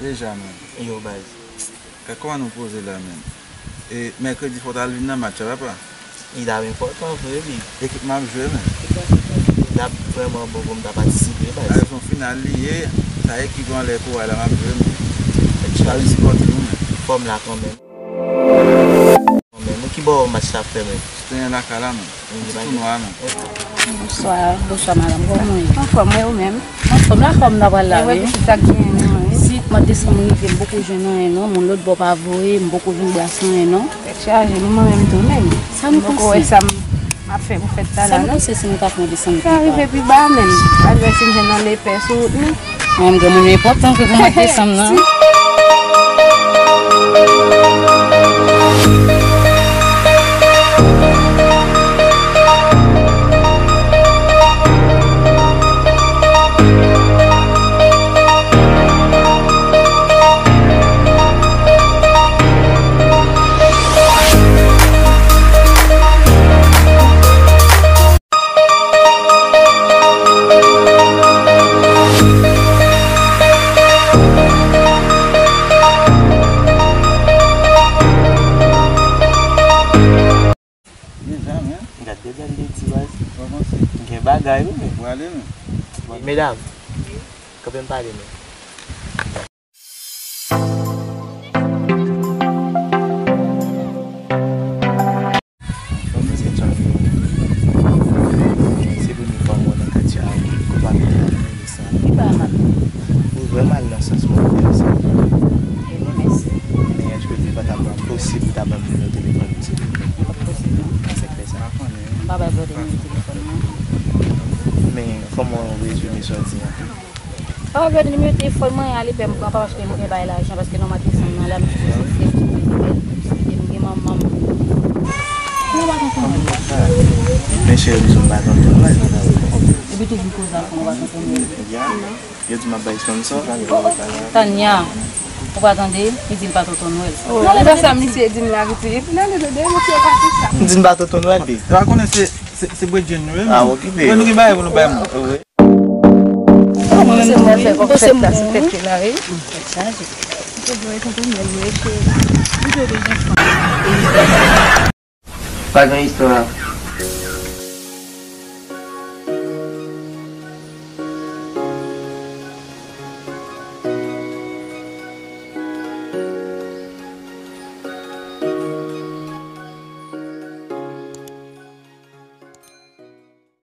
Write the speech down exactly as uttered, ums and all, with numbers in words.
Deja, menm. Yo, baz. Kòman nou poze la, menm? E, mèkredi, fò w t al vin nan match la, papa. Li t ap enpòtan vre, wi. Ekip m ap jwe, menm. Li t ap vrèman bon pou m ta patisipe, baz. A, se yon final li ye. Sa ekip anlè koray la m ap jwe, menm. Mèt Charles, sipòte nou, menm. Fòm la kanmenm. Kanmenm, ou ki bò match la ap fè, menm? Se te yon lakay la, menm. Ti tounwa, menm. Bonswa, bonswa, madanm. Kòman w ye? Anfòm, mwen, ou menm? Anfòm, lakòm nan pral la, wi. Mwen, pitit sa k genyen nan, wi. Si mwa desanm rive, m poko jwenn anyen, non. Moun lòt bò pa voye, m poko jwenn bras anyen, non. Tèt chaje, mwen menm tou, menm. Sa nou panse? M poko wè sa m ap fè pou fèt sa la, non. Sa nou panse si nou ta pran desanm? Sa rive pi ba, menm. Al wè si m jwenn nan lepè sou wout nou. Mwen, granmoun yo enpòtan ke pou mwa desanm nan. Deja, men. Gad de bèl ledi, baz. Kòman se? Gen bagay, wi, men. Ou ale, men. Medam, kanpe m pale, men. Anfòm, se John. Se premye fwa m wè w nan katye a, ou pa vin nan sa. Li pa mal. Ou vrèman al nan sans mwen, ou fè sa. Ebyen, mèsi. Men èske li pa ta posib ou ta ban m nimewo telefòn ou, silvouplè? Li pa posib, non. Nan sèk fè sa. M pa bay brother nimewo telefòn mwen. Men kòman w rezime sa w di a? Papa, gade nimewo telefòn mwen, ale pè m pran, papa, paske m gen bay lajan, paske nan mwa desanm nan la, m sipoze fè m sipoze bèl, m sipoze m gen manman m. Men cheri, m di w m pa tonton Nwèl. Epi tou di koze a, ou pa tonton Nwèl. Ya. Yo di m ap bay sponsor. Tanya, ou pa tande? Li di l pa tonton Nwèl. Oh, se pa sa misye di m la, piti. Nan, nan, nan, nan, misye pa di sa. M di m pa tonton Nwèl, pi. Ou pa konnen se, se, se bredjenn nou ye, ah, men. Okipe. Mwen, nou gen bagay pou nou bay moun. Wi. Mwen menm tou, wi. Mwen se mwen fè kòk fèt la sou tèt li la, wi. Tèt chaje. Mwen se vre tonton Nwèl, wi, cheri. Pa gen istwa.